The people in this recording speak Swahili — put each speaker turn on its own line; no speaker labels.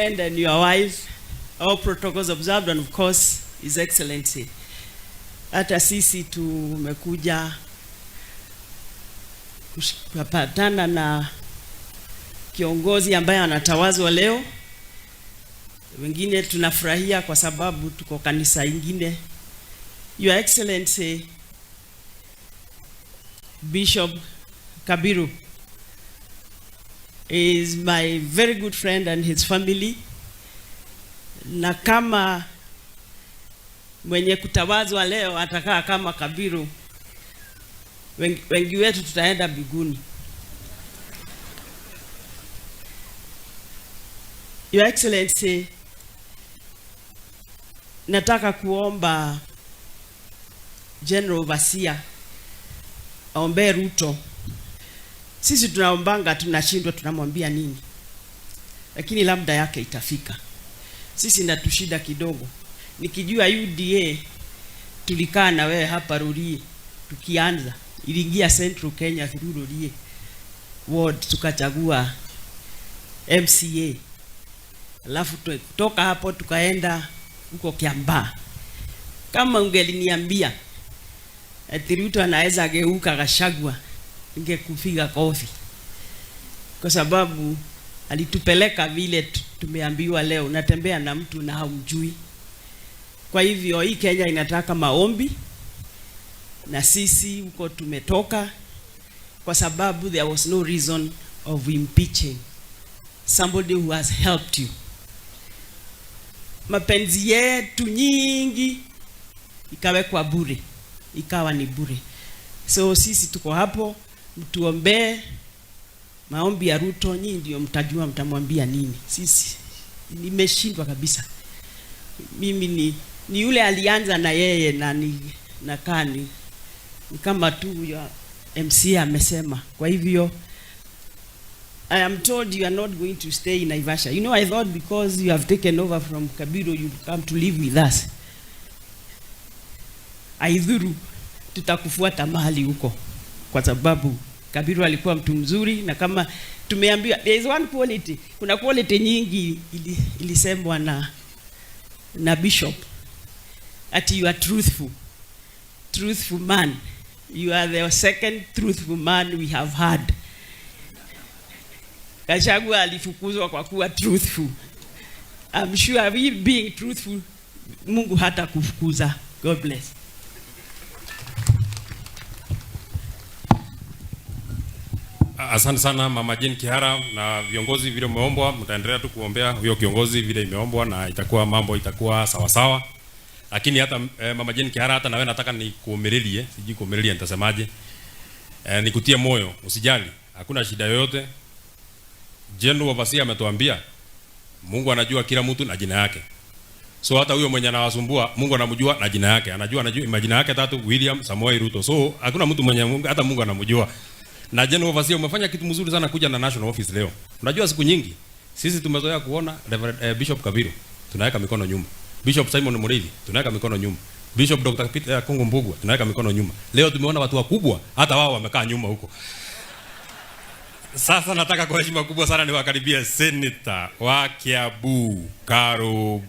And your wife, all protocols observed, and of course His Excellency. Hata sisi tumekuja kupatana na kiongozi ambaye anatawazwa leo. Wengine tunafurahia kwa sababu tuko kanisa ingine. Your Excellency Bishop Kabiru is my very good friend and his family, na kama mwenye kutawazwa leo atakaa kama Kabiru, wengi wetu tutaenda mbinguni. Your Excellency, nataka kuomba General Overseer aombee Ruto. Sisi tunaombanga tunashindwa, tunamwambia nini, lakini labda yake itafika. Sisi natushida kidogo. Nikijua UDA tulikaa na wewe hapa Rurii tukianza, iliingia Central Kenya through Rurii ward tukachagua MCA, alafu kutoka hapo tukaenda huko Kiambaa. Kama ungeliniambia ati Ruto anaweza geuka Gachagua, ningekupiga kofi, kwa sababu alitupeleka vile tumeambiwa leo, unatembea na mtu na haumjui. Kwa hivyo hii Kenya inataka maombi, na sisi huko tumetoka, kwa sababu there was no reason of impeaching somebody who has helped you. Mapenzi yetu nyingi ikawekwa bure, ikawa ni bure. So sisi tuko hapo, mtuombee maombi ya Ruto. Nyinyi ndio mtajua mtamwambia nini. Sisi nimeshindwa kabisa. Mimi ni yule alianza na yeye na ni nakaa ni kama tu huyo MC amesema. Kwa hivyo I am told you are not going to stay in Naivasha. You know, I thought because you have taken over from Kabiru, you come to live with us. Aidhuru, tutakufuata mahali huko, kwa sababu Kabiru alikuwa mtu mzuri, na kama tumeambiwa there is one quality, kuna quality nyingi ilisemwa na bishop ati you are truthful, truthful man. You are the second truthful man we have had. Gachagua alifukuzwa kwa kuwa truthful. I'm sure we being truthful, Mungu hata kufukuza. God bless.
Asante sana Mama Jane Kihara na viongozi vile umeombwa, mtaendelea tu kuombea huyo kiongozi vile imeombwa na itakuwa mambo itakuwa sawa sawa. Lakini hata Mama Jane Kihara, hata na wewe nataka nikuombelie, sijui kuombelia nitasemaje. Nikutie moyo, usijali, hakuna shida yoyote. General Overseer ametuambia Mungu anajua kila mtu na jina yake. So hata huyo mwenye anawasumbua Mungu anamjua na jina yake. Anajua majina yake tatu, William Samoei Ruto. So hakuna mtu mwenye Mungu, hata Mungu anamjua. Na General Overseer umefanya kitu mzuri sana kuja na National Office leo. Unajua siku nyingi sisi tumezoea kuona Reverend, Bishop Kabiru tunaweka mikono nyuma. Bishop Simon Muriithi tunaweka mikono nyuma. Bishop Dr. Peter Kungu Mbugua tunaweka mikono nyuma. Leo tumeona watu wakubwa hata wao wamekaa nyuma huko. Sasa nataka kwa heshima kubwa sana niwakaribie Senator wa Kiambu Karugo.